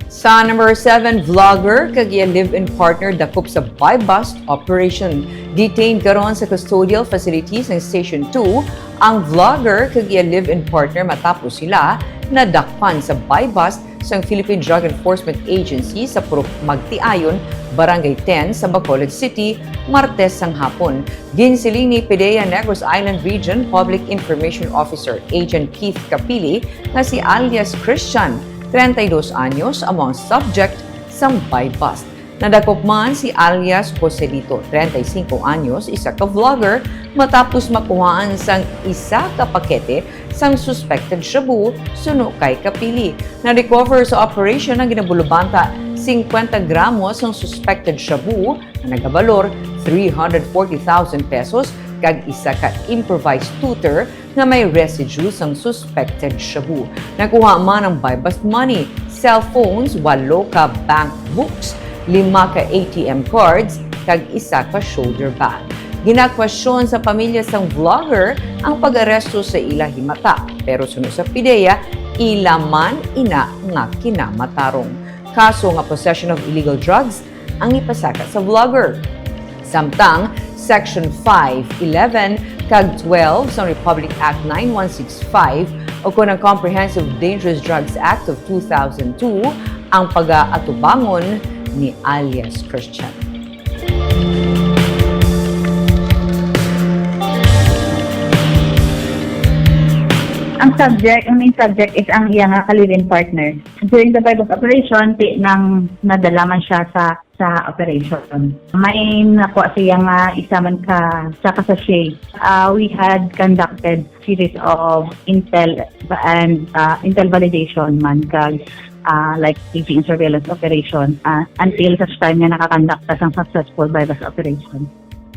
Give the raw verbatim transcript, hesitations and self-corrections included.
Sa number seven, vlogger kag iya live-in partner dakop sa buy-bust operation. Detained karon sa custodial facility sang Station two ang vlogger kag iya live-in partner matapos sila nadakpan sa buy-bust sang Philippine Drug Enforcement Agency sa Purok Magtiayon, Barangay ten sa Bacolod City, Martes sang hapon. Ginsiling ni PDEA Negros Island Region Public Information Officer Agent Keith Capili nga si alias Christian, treinta y dos anyos, amo ang subject sang buy-bust. Nadakop man si alias Joselito, treinta y cinco anyos, isa ka vlogger, matapos makuhaan sang isa ka pakete sang suspected shabu, suno kay Capili. Na-recover sa operation ang ginabulubanta singkwenta gramo sang suspected shabu nga nagabalor three hundred forty thousand pesos kag isa ka improvised tutor nga may residue sang suspected shabu. Nakuha man ang buy-bust money, cellphones, walo ka bank books, lima ka A T M cards, kag isa ka shoulder bag. Ginakwestiyon sa pamilya sang vlogger ang pag-aresto sa ila himata, pero suno sa PDEA, ila man ina nga kinamatarong. Kaso nga possession of illegal drugs ang ipasaka sa vlogger. Samtang Section five eleven kag twelve sa Republic Act nine one six five o kon ang Comprehensive Dangerous Drugs Act of two thousand two ang pagaatubangon ni alias Christian. Ang subject, ang main subject is ang iya nga ka-live-in partner. During the buy-bust operation, ti nang nadala man siya sa sa operation. May nakuha siya nga isa man ka sa ka sachet. Uh, we had conducted series of intel and uh, intel validation man kag uh, like paging surveillance operation uh, until such time nga nakakonduct ta sang successful buy-bust operation.